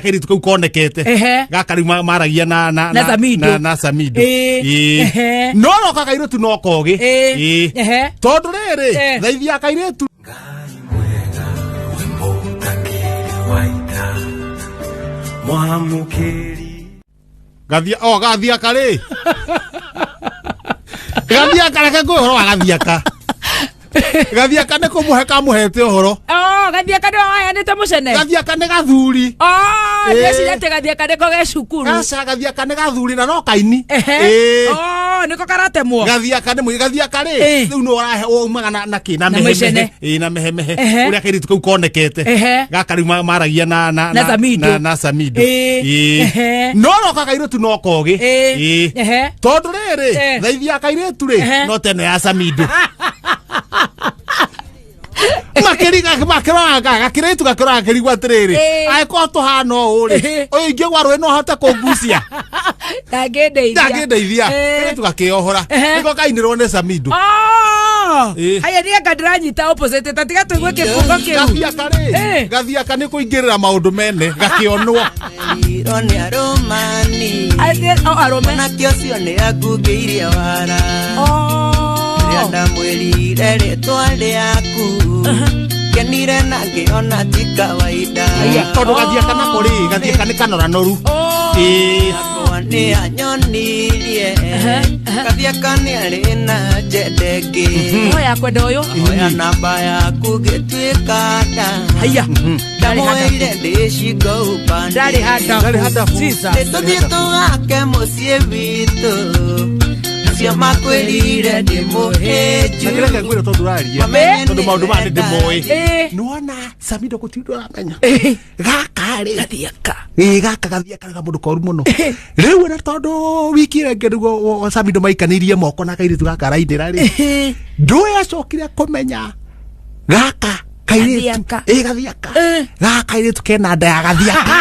Kairĩtu kau konekete. Gaka rĩu maragia na na Na Samido. na Samido. Ĩĩ. No roka kairĩtu no kogĩ. Ĩĩ. Tondũ rĩrĩ, thaithi ya kairĩtu Ngai mwega wĩ mũtakĩrĩ wa ita mwamũkĩri. Gathia o gathiaka rĩ, gathiaka, reke ngũhe ũhoro wa gathiaka. Gathiaka nĩ kũmũhe kamũhete ũhoro. Oh, gathiaka nĩwe waheanĩte mũcene. Gathiaka nĩ gathuri. Oh, ndeciria atĩ gathiaka nĩko ge cukuru. Aca, gathiaka nĩ gathuri na no kaini. Oh, nĩko karatemwo. Gathiaka nĩ mũi gathiaka rĩ, rĩu nĩ ũrahe umaga na kĩ na Na mehemehe. mũcene. Ĩĩ, na mehemehe. Ũrĩa kairĩtu kau konekete. Gaka rĩu maragia na na Na Samido. na Samido. No roka kairĩtu no kogĩ. Tondũ rĩrĩ, thaithi ya kairĩtu rĩ, no teno ya Samido makĩriga makĩroraga gakĩrĩtu gakĩroraga gakĩrigwo atĩrĩrĩ, angĩkorwo tũhana ũũ rĩ, ũyũ ingĩgwa rũĩ no ahote kũngucia? Ndangĩndeithia. Ndangĩndeithia. Kairĩtu gakĩohora. Nĩko kainĩrwo nĩ Samido. Oh! Ĩĩ. Haya, niĩ anga ndĩranyita opposite, ta tiga tũigue kĩbungo kĩu. Gathiaka rĩ, gathiaka nĩ kũingĩrĩra maũndũ mene gakĩonwo. Iro nĩ arũmani. Atĩ, oh, arũme. Mwanake ũcio nĩ angungĩirie wara. Rĩrĩa ndamwĩrire rĩtwa rĩaku, kenire na ngĩona ti kawaida. Tondũ gathiaka nako rĩ, gathiaka nĩ kanoranoru. Ĩĩ. Akwa nĩ anyonirie gathiaka nĩ arĩ na njende ĩngĩ. Oh, ya kwenda ũyũ. Hoya namba yaku gĩtuĩka nda. Haya. Ndamwĩrire ndĩcingo upande. Ndarĩ hadabu. Ndarĩ hadabu. Jesus. Nĩtũthiĩ tũgake mũciĩ witũ, acio makwĩrire ndĩ mũhĩnju. Na kĩreke ngwĩre, tondũ ũraria, Mamenye tondũ maũndũ maya nĩ ndĩmoĩ. Nĩwona Samido gũtirĩ ũndũ ũramenya gaka rĩ. Gathiaka. Ĩĩ, gaka gathiaka nĩ kamũndũ koru mũno rĩu, ona tondũ wiki ĩrĩa ĩngĩ nĩguo Samido maikanĩirie moko na kairĩtu gaka arainĩra rĩ, ndũĩ acokire kũmenya gaka kairĩtu. Gathiaka. Ĩĩ, gathiaka. Gaka kairĩtu kena nda ya gathiaka.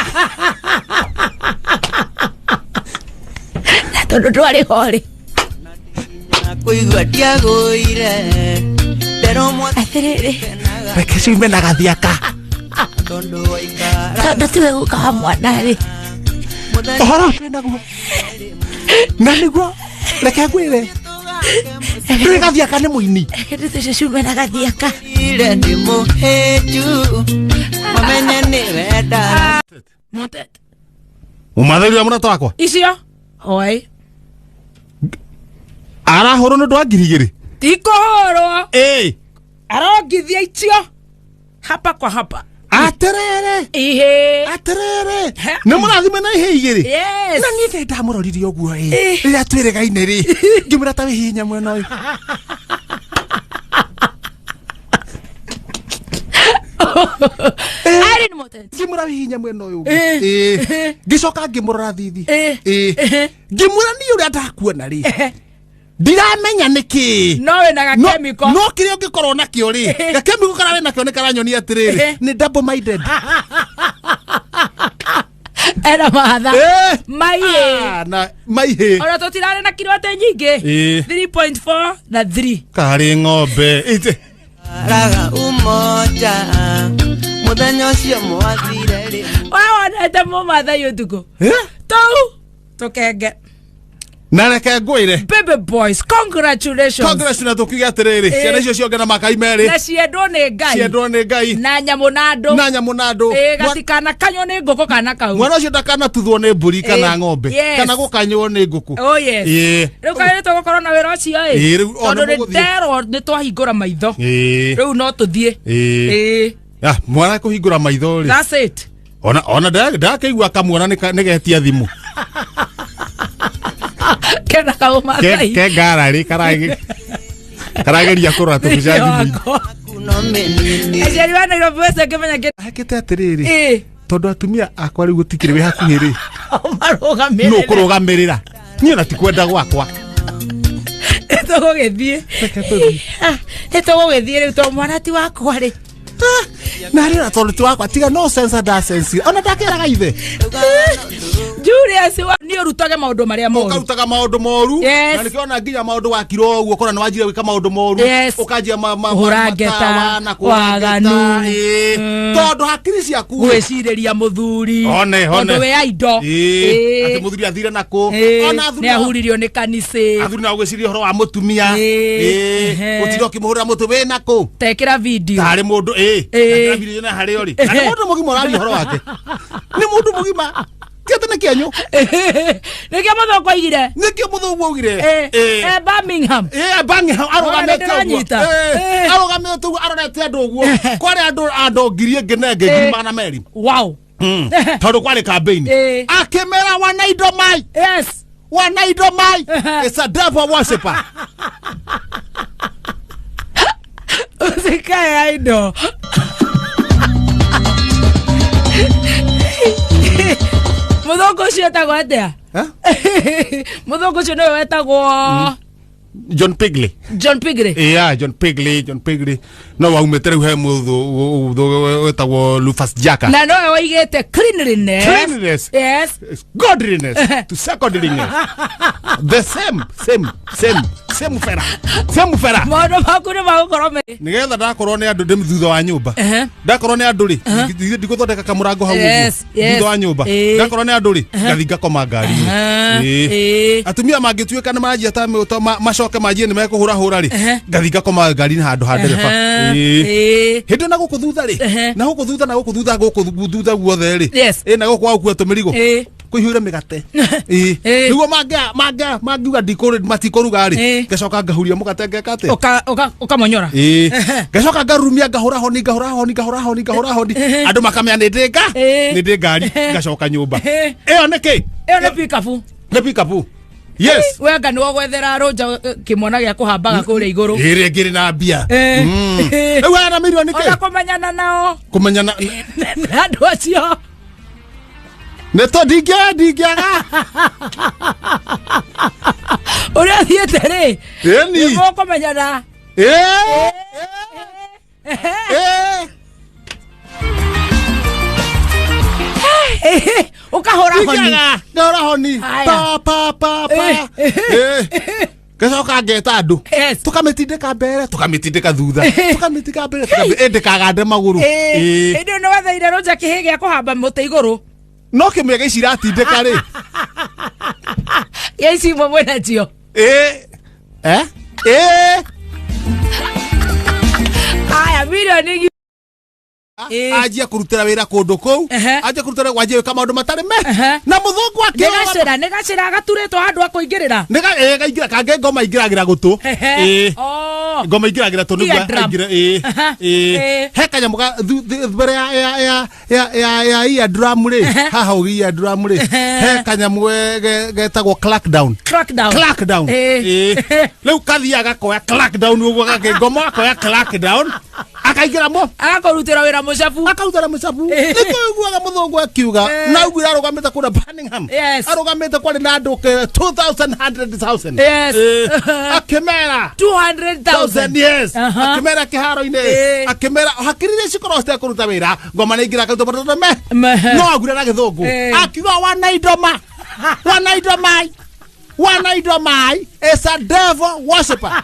Na tondũ ndwarĩ ho rĩ. Kũigua ndiagũire nderwo Atĩrĩrĩ. Reke ciume na gathiaka. Tondũ waikara Tondũ tiwe guka wa mwana rĩ. Mũthenya Ũhoro ũcio naguo na nĩguo, reke ngwĩre, ndũĩ gathiaka nĩ mũini. Reke icio ciume na gathiaka. Ire ndĩ mũhĩnju, mamenye nĩ wenda. Motet. Ũmathĩria mũrata wakwa. Icio. Hoi. Arahũrwo nĩ ũndũ wa 2000. Tikũhũrwo. Ĩĩ. Arongithia icio. Hapa kwa hapa. Atĩrĩrĩ. Ihe. Atĩrĩrĩ, nĩ mũrathime na ihe igĩrĩ. Yes. Na niĩ ndĩ ndamũroririe ũguo ĩ, rĩrĩa twĩrĩgaine rĩ, ngĩmwĩra ta wĩhihinya mwena ũyũ. Irene Motet. Ngĩmwĩra wĩhihinya mwena ũyũ ũngĩ. Ĩĩ. Ngĩcoka ngĩmũrora thithi. Ĩĩ. Ngĩmwĩra niĩ ũrĩa ndakuona rĩ, ndiramenya nĩ kĩĩ. No wĩna gakemiko. No kĩrĩa ũngĩkorwo nakĩo rĩ, gakemiko karĩa wĩ nakĩo nĩ karanyonia atĩrĩrĩ, nĩ double minded. Ena matha. Maihĩ. Ah, na maihĩ. Ona tũtirarĩ na kiro atĩ nyingĩ. 3.4 na 3. Karĩ ng'ombe Ite. Raga umoja mũthenya ũcio mwathire rĩ. We wonete mũmathai ũtukũ. Eh? Tũu tũkenge. Na reke ngwĩre. Baby boys, congratulations. Congratulations, tũkiuge atĩrĩrĩ, ciana icio cionge na makai merĩ. Na ciendwo nĩ Ngai. Ciendwo nĩ Ngai. Na nyamũ na andũ. Na nyamũ na andũ. Ĩĩ, gatikana kanywo nĩ ngũkũ kana kau. Mwana ũcio ndakanatuthwo nĩ mbũri kana ng'ombe kana gũkanywo nĩ ngũkũ. Oh yes. Rĩu kaĩ tũgũkorwo na wĩra ũcio ĩ. Ĩĩ, rĩu, o, Tondũ nĩ nĩ mũgũthiĩ. nderwo nĩ twahingũra maitho. Rĩu no tũthiĩ. Ĩĩ. Ah, mwana kũhingũra maitho rĩ. That's it. Ona ndakĩigua kamuona nĩ getia thimũ. Kena kau mathai. Ke ngararĩ karageria kũrora tũbica thimũ-inĩ. Kuno mĩnini. Aciari wa Nairobi West ngĩmenya kĩ. Hekĩte atĩrĩrĩ, tondũ atumia akwa rĩu gũtikĩrĩ wĩ hakuhĩ rĩ, Marũgamĩrĩre. nũ kũrũgamĩrĩra niĩ ona ti kwenda gwakwa. Nĩtũgũgĩthiĩ. Reke tũthiĩ. Ah, nĩtũgũgĩthiĩ rĩu tondũ mwana ti wakwa rĩ. Na rĩ, tondũ ti wakwa, tiga no sense ndasensi ona ndakĩraga ithe. Judy. Curious niĩ ũrutage maũndũ marĩa moru. Ũkarutaga maũndũ moru. Yes. Na nĩkĩo ona nginya maũndũ wakirwo ũguo kora nĩ wanjire gwĩka maũndũ moru. Yes. Ũkanjia Kũhũra ngeta, matawa na kũhũra waganu. ngeta, ĩĩ. Tondũ hakiri ciaku Gwĩcirĩria mũthuri. One, one. Tondũ wĩ aindo. Ĩĩ. Atĩ mũthuri athire nakũ. Ona athuri Nĩ ahuririo nĩ kanicĩ. Athuri na ũgwĩciria ũhoro wa mũtumia. Ĩĩ. Ĩĩ. Ehe. Gũtinda ũkĩmũhũrĩra mũtũ wĩ nakũ. Tekĩra video. Tarĩ mũndũ ĩĩ. Ĩĩ. Na video na harĩa ũrĩ. Na nĩ mũndũ mũgima ũraria ũhoro wake. Nĩ mũndũ mũgima. Ti atĩ nĩ kĩenyũ. Nĩkĩo mũthũngũ oigire. Nĩkĩo mũthũngũ augire. Ĩĩ. Ĩĩ. Birmingham. Ĩĩ, Birmingham arũgamĩte ũguo. Ndĩranyita. Ĩĩ, Ĩĩ. arũgamĩte ũguo arorete andũ ũguo. Kwarĩ andũ ngiri ĩngĩ na ĩngĩ ngiri 200. Wow. Tondũ kwarĩ campaign. Ĩĩ. Akĩmera wanaindo mai. Yes. Wanaindo mai. It's a devil worshipper. Usikae idle. Mũthũngũ ũcio etagwo atĩa? Eh? Mũthũngũ ũcio nĩwe wetagwo John Pigley. John Pigrey. Yeah, John Pigley, John Pigley. No waumĩte rĩu he mũthũ wĩtagwo Rufus Jaka. Na nowe waigĩte cleanliness. Cleanliness. Yes. Godliness to secondliness. The same, same, same, same fera. Same fera. Maũndũ maku nĩ magũkorwo me Nigetha ndakorwo nĩ andũ ndĩ thutha wa nyũmba. Ehe. Ndakorwo nĩ andũ rĩ, ndigũthondeka kamũrango hau ũguo. Yes, yes. Thutha wa nyũmba. Ĩĩ. Ndakorwo nĩ andũ rĩ, ngathi ngakoma ngari-inĩ. Ehe. Ĩĩ. Ĩĩ. Atumia mangĩtuĩka nĩ maranjia ta macoke manjie nĩ mekũhũrahũra rĩ, Ehe. ngathi ngakoma ngari-inĩ handũ ha ndereba. Ehe. Ĩĩ. Ĩĩ. Hĩndĩ ĩyo na gũkũ thutha rĩ, Ehe. na gũkũ thutha na gũkũ thutha gũkũ thutha guothe rĩ, Yes. ĩ na gũkũ wa gũkua tũmĩrigo Ĩĩ. kũihũire mĩgate. Ĩĩ. Ĩĩ. Nĩguo mangiuga matikũruga rĩ, Ĩĩ. ngacoka ngahuria mũgate ngeka atĩa? Ũkamonyora. Ĩĩ. Ngacoka ngarurumia ngahũra honi ngahũra honi ngahũra honi ngahũra honi. Andũ makamenya nĩ ndĩ nga Ĩĩ. nĩ ndĩ ngari ngacoka nyũmba. Ĩĩ. Ĩyo nĩ kĩ? Ĩyo nĩ pikabu. Nĩ pikapu. Yes. We anga nĩwe gwethera rũnja kĩmwana gĩa kũhambaga kũrĩa igũrũ. Ĩrĩa ngĩrĩ na mbia. Ĩĩ. Rĩu aya na mirioni Ona kĩ? kũmenyana nao. Kũmenyana Na andũ acio. nĩ to ndingĩaga. Ũrĩa thiĩte rĩ. Ĩni. Nĩmũkũmenyana. Ĩĩ. Ĩĩ. Ũkahũra honi. Ndingĩaga. Ngahũra honi. Haya. Pa pa pa pa. Ĩĩ. Ngacoka ngeta andũ. Yes. Tũkamĩtindĩka mbere, tũkamĩtindĩka thutha. Tũkamĩtindĩka mbere, ndĩkagande magũrũ. Ĩĩ. Ĩĩ. Hĩndĩ ĩyo nĩwetheire rũnja kĩhĩ gĩa kũhamba mũtĩ igũrũ. No kĩmwe gĩa ici iratindĩka rĩ. Gĩa ici imwe mwĩnacio. Ĩĩ. Eh? Ĩĩ. Haya mirioni Ĩĩ. Anjie kũrutĩra wĩra kũndũ kũu. Ehe. Anjie kũrutĩra wanjie gwĩka maũndũ matarĩ me. Ehe. Na mũthũngũ Nĩ akĩrora. gacĩra nĩ gacĩra gaturĩtwo handũ ha kũingĩrĩra. Nĩ gaingĩra kangĩ ngoma ingĩragĩra gũtũ. Ehe. Ĩĩ. Oh. Ngoma ingĩragĩra tũ nĩguo Ear drum. aingĩre. Ĩĩ. Aha. Ĩĩ. Ĩĩ. He kanyamũ ga mbere ya ya ya ya ya ya ear drum rĩ. Haha ũgĩ ear drum rĩ. He kanyamũ getagwo clack down. Crackdown. Clack down. Ĩĩ. Ĩĩ. Rĩu kathiaga gakoya clack down ũguo gakĩ ngoma gakoya clack down. Akaingĩra mo. Agakũrutĩra wĩra mũcabu. Akarutĩra mũcabu. Ĩĩ. Nĩkĩo ũiguaga mũthũngũ akiuga. Ĩĩ. Na ũguo arũgamĩte kũrĩa Birmingham. Yes. Arũgamĩte kwarĩ na andũ 2,100,000. Yes. Ĩĩ. Akĩmera. 200,000. Yes. Aha. Akĩmera kĩharo-inĩ. Ĩĩ. Akĩmera hakiri iria cikoragwo citekũruta wĩra ngoma nĩ ingĩra akaruta maũndũ me. Mehe. No augire na gĩthũngũ. Ĩĩ. Akiuga wanaindo ma. Wanaindo mai. Wanaindo mai is a devil worshipper.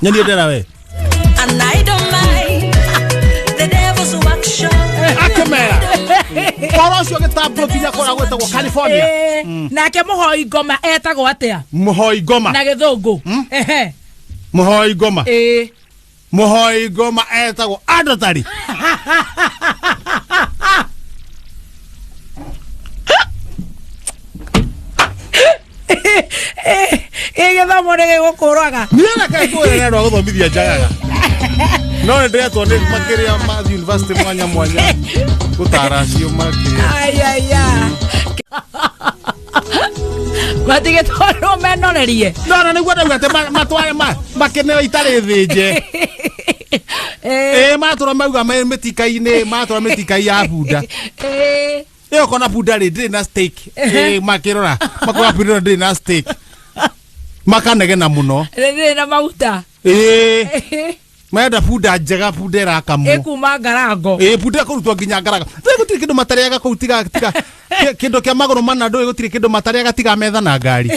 Nyanie ndera we. And I don't mind the devil's workshop. Akĩmera. Ũhoro ũcio ũgĩtambũrwo nginya kũrĩa gwĩtagwo California. Ĩĩ. Nake mũhoi ngoma etagwo atĩa? Mũhoi ngoma. Na gĩthũngũ. Ehe. Mũhoi ngoma. Ĩĩ. Mũhoi ngoma etagwo adotari. Ĩ gĩthomo nĩ gĩgũkũraga. Niĩ reke ngwĩre nĩ andũ a gũthomithia njagaga. No nĩ ndĩretwo nĩ makĩria ma university mwanya mwanya gũtara acio makĩria. Ayaya. Matigĩtwarwo menorerie. No na nĩguo ndauga atĩ matware makeneo itarĩ thĩnje. Ĩĩ matũra mauga me mĩtika-inĩ matwara mĩtikai ya bunda. Ĩĩ. Ĩyo kona bunda rĩ ndĩrĩ na steak. Ĩĩ makĩrora makoga bunda ĩno ndĩrĩ na steak. Makanegena mũno. Rĩrĩ na maguta. Ĩĩ. Marenda bunda njega, bunda ĩrakamwo. Ĩkuma ngarango. Ĩ, bunda ĩkũrutwo nginya ngaraga. Ndũĩ gũtirĩ kĩndũ matarĩaga kũu tiga tiga kĩndũ kĩa magũrũ mana. Ndũĩ gũtirĩ kĩndũ matarĩaga tiga metha na ngari.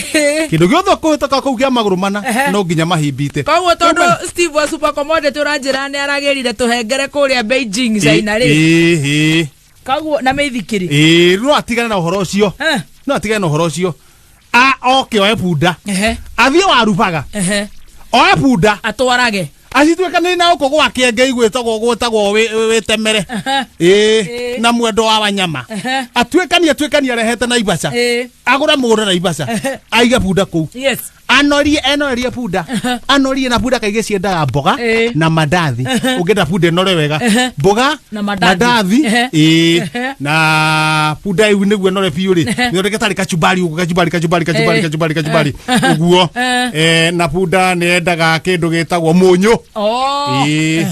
Kĩndũ gĩothe ũkũhĩtũka kũu kĩa magũrũ mana no nginya mahimbite. Koguo tondũ Steve wa Super Commodity ũranjĩra nĩ aragĩrire tũhengere kũrĩa Beijing, China rĩ, ĩ koguo na mĩithikiri. Ĩ, no atigane na ũhoro ũcio. No atigane na ũhoro ũcio, a oke oe bunda, athiĩ warubaga, oe bunda, atwarage, acituĩkanĩrie na gũkũ gwa kĩengei gwĩtagwo wĩtemere, ĩ, na mwendo wa wanyama. Atuĩkanie, atuĩkanie arehete Naivasha, agũre mũgũnda Naivasha, aige bunda kũu, anorie, enorerie bunda, anorie na bunda. Kaingĩ ciendaga mboga na mandathi. Ũngĩenda bunda ĩnore wega, mboga na mandathi. Mandathi. Ĩ, na bunda ĩu nĩguo ĩnore biũ rĩ, mĩthondeke tarĩ kachumbari ũguo, kachumbari, kachumbari, kachumbari, kachumbari, kachumbari ũguo. Na bunda nĩ yendaga kĩndũ gĩtagwo mũnyũ. Oh. Ĩ,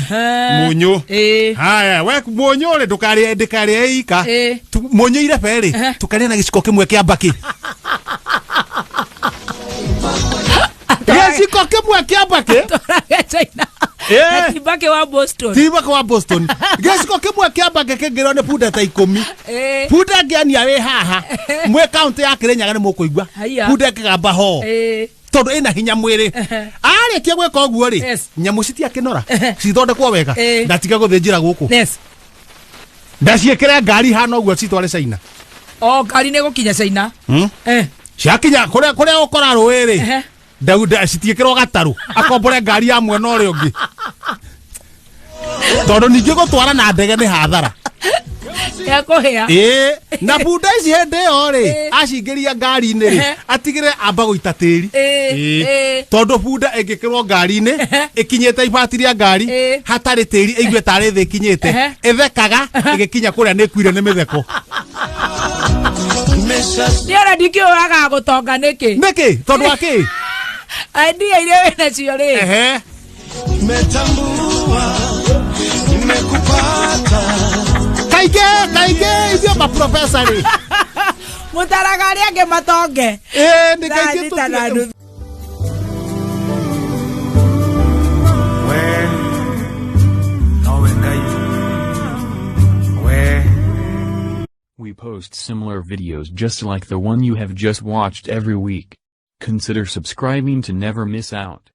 mũnyũ. Haya, we mũnyũ rĩ, ndũkarĩe, ndĩkarĩe ika. Mũnyũ irebe rĩ, tũkarĩa na gĩciko kĩmwe kĩa mbakĩ, gĩciko kĩmwe kĩa mbakĩ. Atwarage China. Na ti mbakĩ wa Boston. Ti mbakĩ wa Boston. Gĩciko kĩmwe kĩa mbakĩ kĩngĩrwo nĩ bunda ta 10. Bunda ĩngĩania wĩ haha mwĩ kaũntĩ ya Kĩrĩnyaga nĩ mũkũigua. Haiya. Bunda ĩkĩgamba ho, tondũ ĩna hinya mwĩrĩ. Arĩkia gwĩka ũguo rĩ, nyamũ citiakĩnora, cithondekwo wega, ndatige gũthĩnjĩra gũkũ, ndaciĩkĩre ngari hana ũguo, citware China. O ngari nĩ gũkinya China. Ciakinya kũrĩa ũkora rũĩ rĩ, citiĩkĩrwo gatarũ, akombore ngari ya mwena ũrĩa ũngĩ, tondũ ningĩ gũtwara na ndege nĩ hathara. Ya kũhĩa. Ĩĩ, na bunda ici hĩndĩ ĩyo rĩ, acingĩria ngari-inĩ rĩ, atigĩre amba gũita tĩri. Ĩĩ. Tondũ bunda ĩngĩkĩrwo ngari-inĩ ĩkinyĩte ibati rĩa ngari hatarĩ tĩri, ĩigue tarĩ thĩ ĩkinyĩte, ĩthekaga ĩgĩkinya kũrĩa nĩ ĩkuire nĩ mĩtheko. Niĩ ona ndikĩũraga gũtonga nĩkĩ. Nĩkĩ? Tondũ wa kĩ? Idea iria wĩ nacio rĩ. Nimetambua nimekupata. Kaingĩ kaingĩ ithuĩ maprofesa rĩ, mũtaraga arĩa angĩ matonge. Ĩĩ, nĩ Thaa kaingĩ thita na nuthu. We nowe Ngai we. We post similar videos just like the one you have just watched every week. Consider subscribing to never miss out.